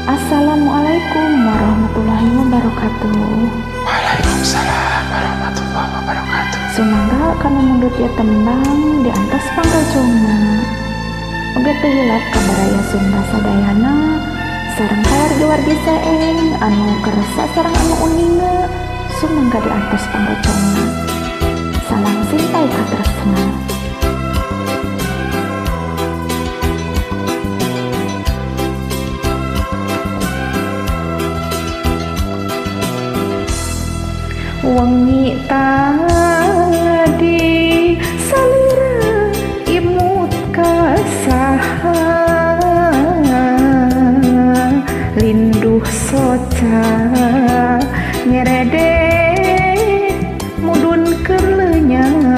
Assalamualaikum warahmatullahi wabarakatuh. Waalaikumsalam warahmatullahi wabarakatuh. Sumangga kana mundut ieu tembang di antos pangrojongna. Oge teu hilap ka baraya Sunda sadayana sareng kawargi-wargi saeng anu kersa sareng anu uninga sumangga di antos pangrojongna. Salam sintai katresna. Wengi tadi salira imut kasaha linduh soca nyerede mudun keur leunyeung.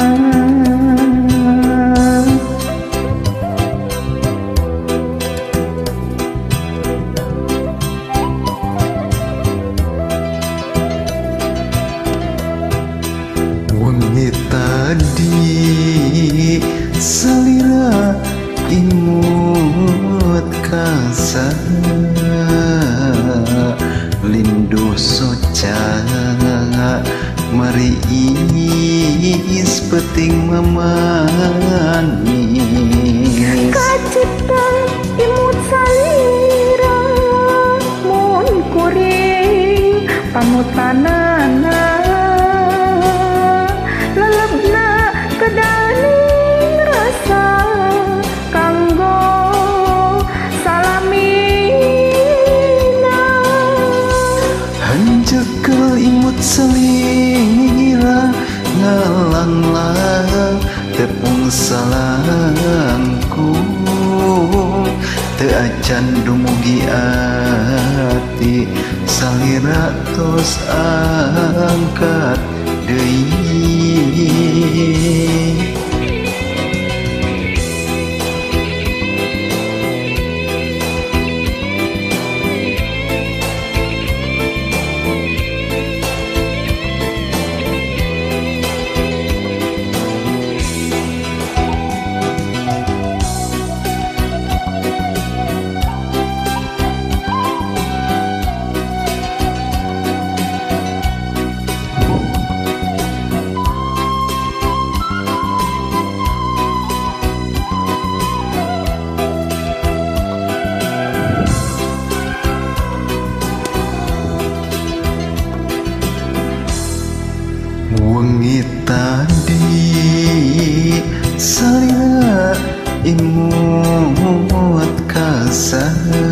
Wengi tadi salira imut kasaha linduh soca mariis peuting memanis. Kacipta imut salira mun kuring panutanana lelebna kedaning rasa kanggo salamina. Hanjekel imut salira ngalanglang tepung salangkung teu acan dumugi ati salira tos angkat deui. Wengi tadi salira imut kasaha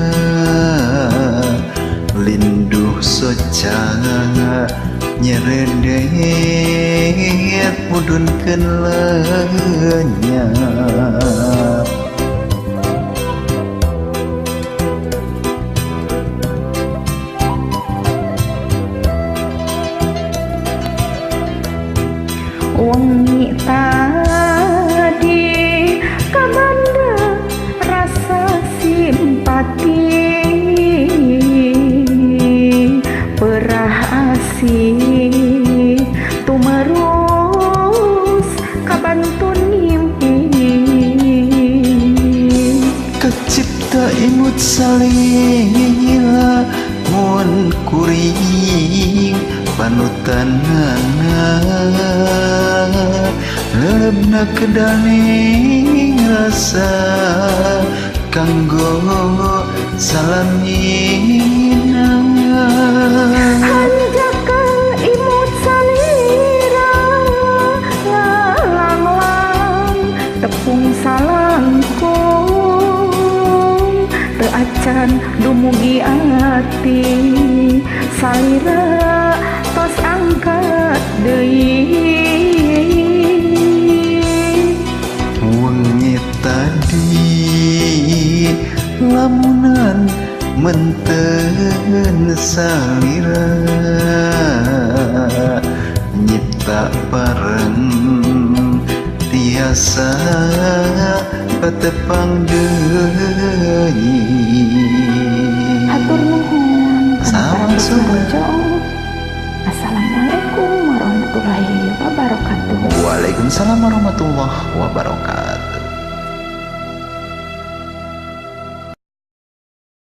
linduh soca nyeredet mudunkeun leunyeung. Wengi tadi kabanda rasa simpati perah asih tumerus kabantun mimpi. Kacipta imut salira mun kuring panutanana lelebna kedaning rasa kanggo salamina. Hanjakal imut salira ngalanglang tepung salangkung teu acan dumugi ati salira tos angkat deui. Wengi tadi lamunan menten salira nyipta bareng tiasa patepang deui. Hatur nuhun. Salam sobat. Assalamualaikum warahmatullahi wabarakatuh. Waalaikumsalam warahmatullahi wabarakatuh.